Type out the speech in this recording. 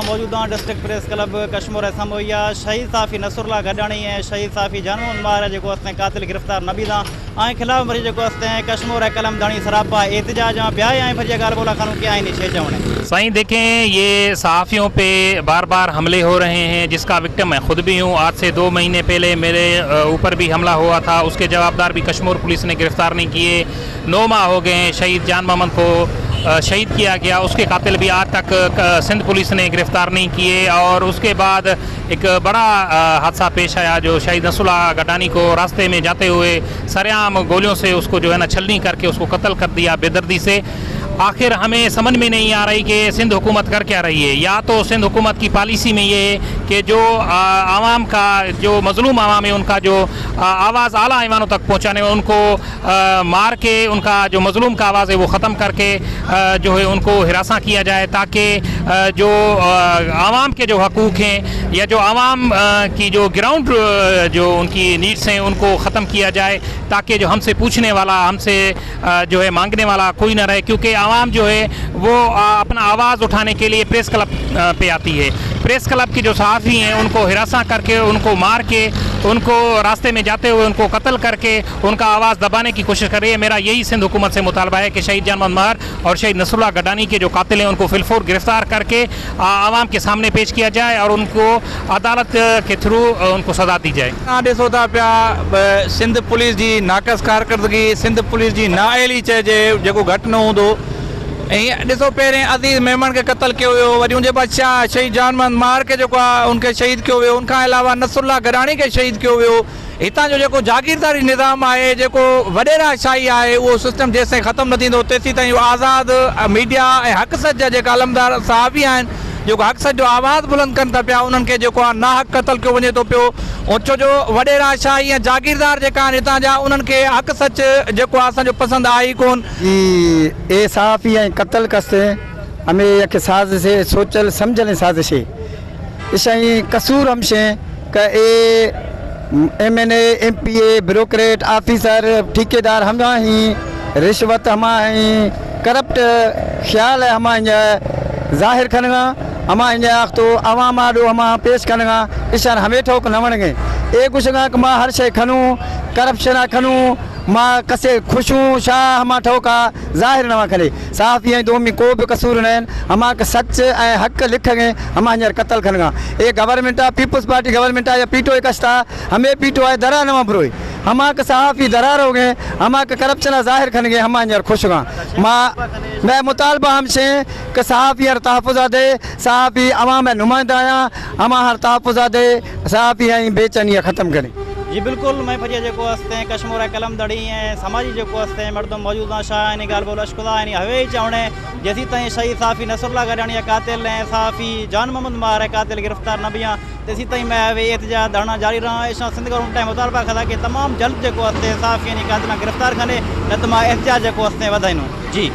موجود آں district press club Kashmore ءِ سموئی ءَ۔ شہید صحافی نصر اللہ گڈانی ءِ، شہید صحافی جان محمد ماہر ءِ جیکو استیں قاتل گرفتار نہ بیداں، آئیں خلاف مرچی جیکو استیں کشمور ءِ قلم دانی سراپا احتجاج آں۔ بیا آئیں بھریا گال بولا خانوں کہ آئیں نشے جاؤنے۔ سائیں دیکھیں، یہ صحافیوں پہ بار بار حملے ہو رہے ہیں، جس کا وکٹم میں خود بھی ہوں۔ آج سے دو مہینے پہلے میرے، آ، اوپر بھی حملہ ہوا تھا، اس کے جوابدار بھی کشمور پولیس نے گرفتار نہیں کیے۔ نو ماہ ہو گئے ہیں شہید جان محمد کو، آ، شہید کیا گیا، اس کے قاتل بھی آج تک، آ، سندھ پولیس نے گرفتار نہیں کیے۔ اور اس کے بعد ایک بڑا، آ، حادثہ پیش آیا، جو شہید نصر اللہ گڈانی کو راستے میں جاتے ہوئے سرعام گولیوں سے اس کو جو ہے نا چھلنی کر کے اس کو قتل کر دیا بے دردی سے۔ آخر ہمیں سمجھ میں نہیں آ رہی کہ سندھ حکومت کر کیا رہی ہے۔ یا تو سندھ حکومت کی پالیسی میں یہ ہے کہ جو، آ، عوام کا، جو مظلوم عوام ہے، ان کا جو، آ، آواز اعلیٰ ایوانوں تک پہنچانے میں ان کو، آ، مار کے ان کا جو مظلوم کا آواز ہے وہ ختم کر کے، آ، جو ہے ان کو ہراساں کیا جائے، تاکہ، آ، جو، آ، عوام کے جو حقوق ہیں یا جو عوام، آ، کی جو گراؤنڈ، آ، جو ان کی نیڈس ہیں ان کو ختم کیا جائے، تاکہ جو ہم سے پوچھنے والا، ہم سے، آ، جو ہے مانگنے والا کوئی نہ رہے، کیونکہ عوام جو ہے وہ، آ، اپنا آواز اٹھانے کے لیے پریس کلب، آ، پہ آتی ہے۔ پریس کلب کے جو صحافی ہیں ان کو ہراساں کر کے، ان کو مار کے، ان کو راستے میں جاتے ہوئے ان کو قتل کر کے ان کا آواز دبانے کی کوشش کر رہی ہے۔ میرا یہی سندھ حکومت سے مطالبہ ہے کہ شہید جان محمد ماہر اور شہید نصر اللہ گڈانی کے جو قاتل ہیں ان کو فی الفور گرفتار کر کے، آ، عوام کے سامنے پیش کیا جائے اور ان کو عدالت کے تھرو، آ، ان کو سزا دی جائے۔ اسان ڏسو ٿا پيا، ب-، سنڌ پوليس جي ناقص ڪارڪردگي، سنڌ پوليس جي نااهلي چئجي، جيڪو گهٽ نه هوندو. ۽ ڏسو، پهرين عزيز ميمڻ کي قتل ڪيو ويو، وري ان جي بعد شاهه شهيد جان محمد مار کي جيڪو آهي، ان کي شهيد ڪيو ويو، ان کان علاوه نصر الله گڏاڻي کي شهيد ڪيو ويو. هتان جو جيڪو جاگيرداري نظام آهي، جيڪو وڏيرا شاهي آهي، اهو سسٽم جيستائين ختم نه ٿيندو، تيسين تائين اهو آزاد ميڊيا ۽ حق سچ جا جيڪا علمدار صحافي آهن، جيڪو حق سچ جو آواز بلند ڪن ٿا پيا، انهن کي جيڪو آهي، ناحق قتل ڪيو وڃي ٿو پيو. ۽ ڇو جو وڏيرا شاهي ۽ جاگيردار جيڪا آهن هتان جا، انهن کي حق سچ جيڪو آهي، اسان جو پسند آهي ئي ڪونه. جي، اي صحافي ۽ قتل ڪستين، همي يڪ سازش هي، سوچل سمجھل سازش هي. اشائين قصور همشين ڪه اي ايم اين اي، ايم پي اي، بيوروڪريٽ، آفيسر، ٺيڪيدار همراهين، رشوت هماهين، ڪرپٽ خيال هماهين ظاهر کنگا، هماهين اختو عوام آڏو هما پيش کنگا. اشان همي ٺوڪ نه وڻگي. اي گشگا ڪه ما هر شيء کنون، ڪرپشن آ کنون، ما ڪسي خوشون، شاهه هما ٺوڪا ظاهر نه کني. صحافي ۽ دومي ڪو به قصور نه آهن. هما ڪه سچ ۽ حق لکگي، هما هينئر قتل کنگا. اي گورنمينٽ آ، پيپلز پارٽي گورنمينٽ آ يا پي ٽو آء ڪشتا، همي پي ٽو آء درا نه بروئي. هما ڪه صحافي درا روگي، هما ڪه ڪرپشن آ ظاهر کنگي، هما هينئر خوشگا. ما، مئي مطالبه همشين ڪه صحافي هر تحفظ آ دي، صحافي عوام نمائنده آيا، هما هر تحفظ آ دي، صحافي ۽ بيچيني ختم ڪري. جي بلڪل، مئي پجي جيڪو هستين، ڪشمور قلم دڙي ۽ سماجي جيڪو هستين، مردم موجود آهن، شاهه اني ڳالهه ٻولهه اشڪدا، يعني هوي ئي چوڻي، جيسين تائين شهيد صحافي نصر الله گڏاڻي قاتل ۽ صحافي جان محمد ماهر قاتل گرفتار نه بيان، تيسين تائين مئي هوي احتجاج ڌرڻا جاري رهان. اشان سنڌ گورنمينٽ ٽائين مطالبه ڪدا ڪي تمام جلد جيڪو هستين صحافي اني قاتلان گرفتار ڪني، نه ته مان احتجاج جيڪو هستين وڌائينو. جي.